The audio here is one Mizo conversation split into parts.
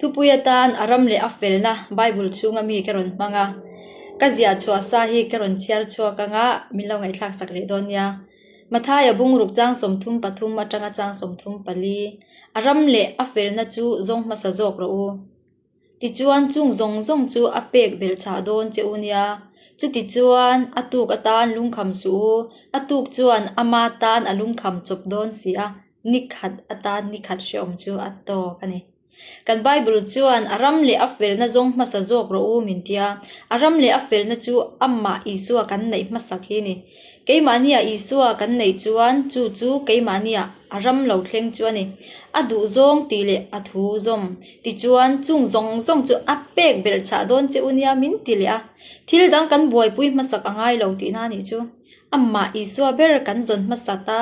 Thupui atan a ram leh a felna Bible chhunga mi ka rawn hmang a, ka ziah chhuah sa hi ka rawn chhiar chhuak anga min lo ngaihthlak sak leh dawn nia. Mathaia bungruk chang 33 atanga chang 34, A ram leh a felna chu zawng hmasa zawk rawh u. Tichuan chung zawng zawng chu a pek belh chah dawn che u nia. Chutichuan a tuk atan lungkham suh u, a tuk chuan ama tan a lungkham chawp dawn si a, ni khat atan ni khat hrehawm chu a tawk a ni. Kan Bible chuan a ram leh a felna zawng hmasa zawk rawh u min tia, a ram leh a felna chu amah Isua kan neih hmasak hi a ni. Keimahnia Isua kan neih chuan chu chu keimahnia a ram lo thleng chu a ni. A duh zawng tih leh a thu zawm tichuan chung zawng zawng chu a pek belh chah dawn che u nia min ti leh a. Thil dang kan buaipui hmasak a ngai lo tihna a nih chu. Amah Isua ber kan zawn hmasat a,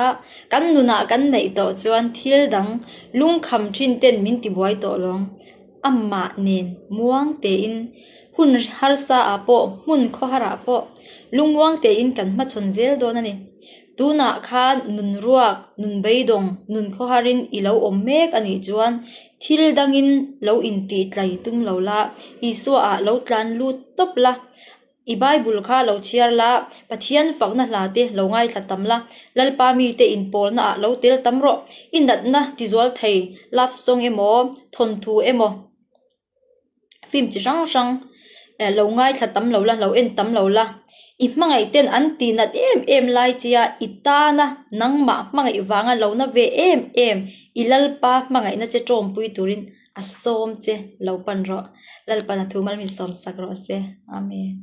kan nunah kan neih tawh chuan thil dang lungkham thin ten min tibuai tawh lawng. Amah nen muang tein hun harsa ah pawh hmun khawhar ah pawh lungmuang tein kan hmachhawn zel dawn a ni. Tunah khan nun ruak, nun beidawng, nun khawharin i lo awm mek a nih chuan thil dangin lo intihtlai tum lo la, Isua ah lo tlan lut tawp la. I Bible kha lo chhiar la, Pathian fakna hla te lo ngaithla tam la, Lalpa mite inpawlna ah lo tel tam rawh. I natna tizual thei love song emaw, thawnthu emaw, film chi hrang hrang lo ngaithla tam lo la, lo en tam lo la. I hmangaih ten an tih nat em em lai chia i tana nangmah hmangaih vanga lo na ve em em i Lalpa hmangaihna che tawmpui turin A sawm che lo pan rawh. Lalpan a thu mal min sawm sak rawh se. Amen.